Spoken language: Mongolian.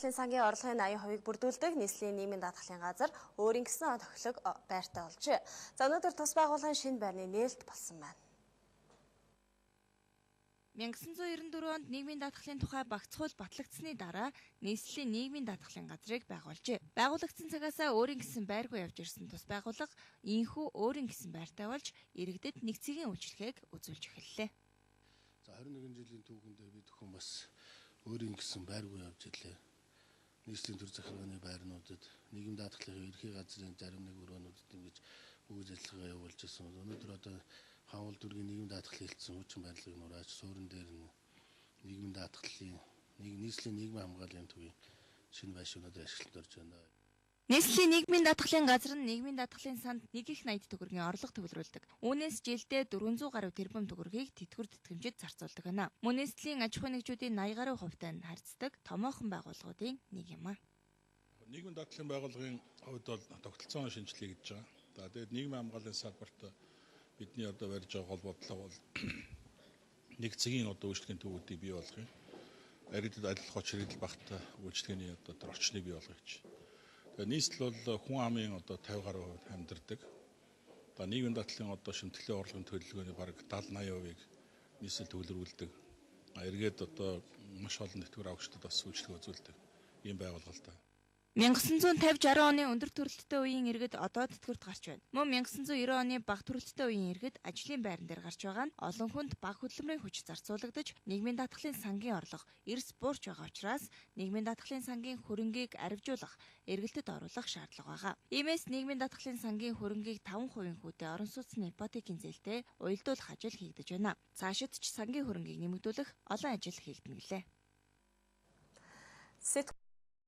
даатгалын сангийн орлогын 80%-ийг бүрдүүлдэг нийслэлийн нийгмийн даатгалын газар өөрийн гэсэн тохилог байртай болжээ. За өнөөдөр тус байгууллагын шинэ байрны нээлт болсон байна. 1994 онд нийгмийн даатгалын тухай багц хууль батлагдсаны дараа нийслэлийн нийгмийн даатгалын газрыг байгуулжээ. Байгуулагдсан цагаасаа өөрийн гэсэн байргүй явж ирсэн тус байгууллага ийнхүү өөрийн гэсэн байртай болж иргэдэд нэг цэгийн үйлчилгээг үзүүлж эхэллээ. За 21 жилийн түүхэндээ бид хүн бас өөрийн гэсэн байргүй явж ирлээ. Нийслэлийн төр захиргааны байрнуудад, нийгмийн даатгалын ерхий газрын зарим нэг өрөөнүүдэд ингэж үйл ажиллагаа явуулж ирсэн. Өнөөдөр одоо Хаан дүүргийн нийгмийн даатгалын хэлтсэн хуучин барилгыг нурааж суурин дээр нь нийгмийн даатгалын нийслэлийн нийгмийн хамгааллын төвийн шинэ байшин өнөөдөр ашиглалтанд орж байна. Нийслэлийн нийгмийн даатгалын газар нь нийгмийн даатгалын санд 1,80 төгрөгийн орлого төвлөрүүлдэг. Үүнээс жилдээ 400 гаруй тэрбум төгрөгийг тэтгэвэр тэтгэмжид зарцуулдаг байна. Мөн нийслэлийн аж ахуйн нэгжүүдийн 80 гаруй хувьтай нь харьцдаг томоохон байгууллагуудын нэг юм а. Нийгмийн даатгалын байгууллагын хувьд бол тогтолцооны шинжилгээ хийж байгаа. За тэгээд нийгмийн хамгааллын салбарт бидний одоо барьж байгаа гол бодлого бол нэг цэгийн одоо үйлчлэгийн төвүүдийг бий болгох юм. Аридад аль болох чирэгдэл багтаа үйлчлэгээний одоо тэр орчныг бий болгох гэж. Тэгээ нийслэл бол хүн амын одоо 50 гаруй хувьд амьдардаг. Одоо нийгмийн даатгалын одоо шимтгэлийн орлогын төлөвлөгөөний бараг 70 80%-ийг нийслэл төвлөрүүлдэг. Эргээд одоо маш олон тэтгэвэр авагчдад бас үйлчлэг үзүүлдэг ийм байгууллага. 1950 60 оны өндөр төрөлттэй үеийн иргэд одоо тэтгэврт гарч байна. Мөн 1990 оны бага төрөлттэй үеийн иргэд ажлын байран дээр гарч байгаа нь олон хүнд бага хөдөлмөрийн хүч зарцуулагдаж нийгмийн даатгалын сангийн орлого эрс буурч байгаа учраас нийгмийн даатгалын сангийн хөрөнгийг аривжуулах, эргэлтэд оруулах шаардлага байгаа. Иймээс нийгмийн даатгалын сангийн хөрөнгийг 5% хүүтэй орон сууцны ипотекийн зээлтэй уялдуулах ажил хийгдэж байна. Цаашид ч сангийн хөрөнгийг нэмэгдүүлэх олон ажил хийгдэнэ гэлээ.